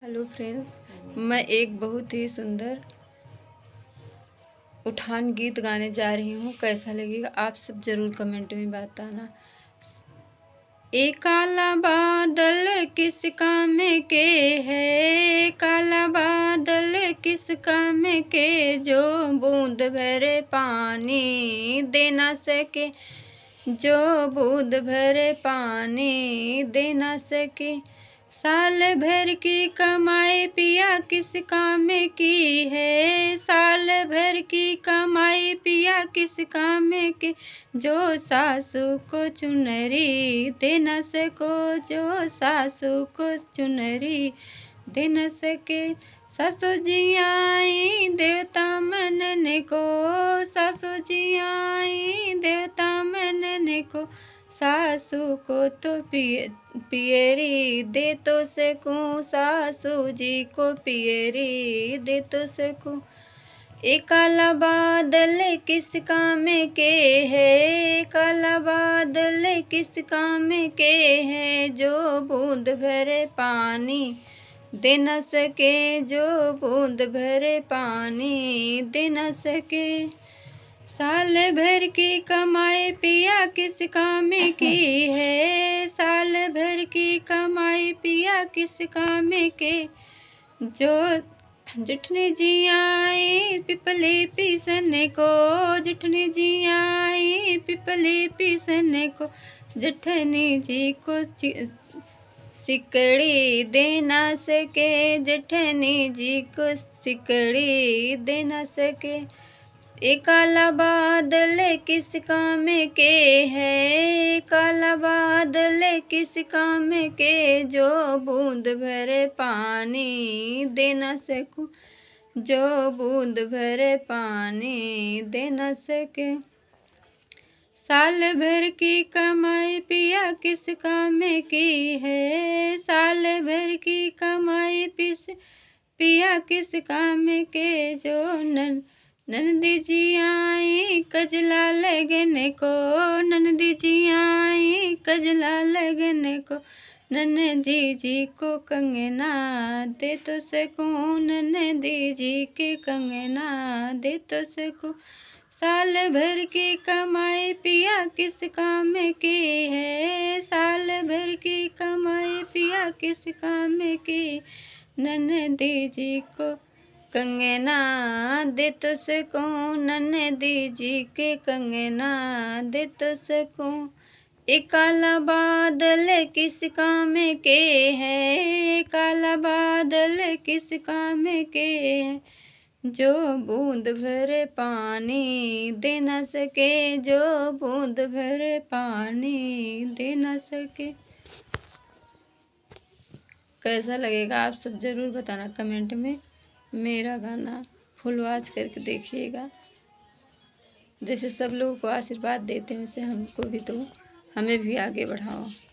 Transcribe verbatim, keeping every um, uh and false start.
Hello friends, मैं एक बहुत ही सुंदर उठान गीत गाने जा रही हूँ। कैसा लगेगा आप सब जरूर comment में बताना। ए काला बादल किस काम के है, काला बादल किस काम के, जो बूंद भर पानी दे ना सके, जो बूंद भर पानी दे ना सके। साल भर की कमाई पिया किस काम की है, साल भर की कमाई पिया किस काम की, जो सासू को चुनरी दे न सको, जो सासू को चुनरी दे न सके। सासू जी आई देवता मनन को, सासू जी आई देवता मनन को, सासू को तो पिय-, पियरी दे तो सकूं, सासू जी को पियरी दे तो सकूं। ए काला बादल किस काम के है, काला बादल किस काम के है, जो बूंद भर पानी दे न सके, जो बूंद भर पानी दे न सके। साल भर की कमाई पिया किस काम की है, साल भर की कमाई पिया किस काम के, जो जेठनी जी आई पिपली पीसन को, जेठनी जी आई पिपली पीसन को, जेठनी जी को चि-, सिकड़ी दे ना सके, जेठनी जी को सिकड़ी दे ना सके। ए काला बादल किस काम के है, काला बादल किस काम के, जो बूंद भर पानी दे ना सकूं, जो बूंद भर पानी दे ना सके। साल भर की कमाई पिया किस काम की है, साल भर की कमाई पिस-, पिया किस काम के, जो नन-, ननदी जी आई कजला लगन को, ननदी जी आई कजला लगन को, ननदी जी को कंगना दे तो सकूं, ननदी जी के कंगना दे तो सकूं। साल भर की कमाई पिया किस काम की है, साल भर की कमाई पिया किस काम की, ननदी जी को कंगना दे तो सकूं, ननदी जी के कंगना दे तो सकूं। ए काला बादल किस काम के है, ए काला बादल किस काम के है, जो बूंद भर पानी दे ना सके, जो बूंद भर पानी दे ना सके। कैसा लगेगा आप सब जरूर बताना comment में। मेरा गाना full watch करके देखिएगा। जैसे सब लोगों को आशीर्वाद देते हैं, वैसे हमको भी दो, हमें भी आगे बढ़ाओ।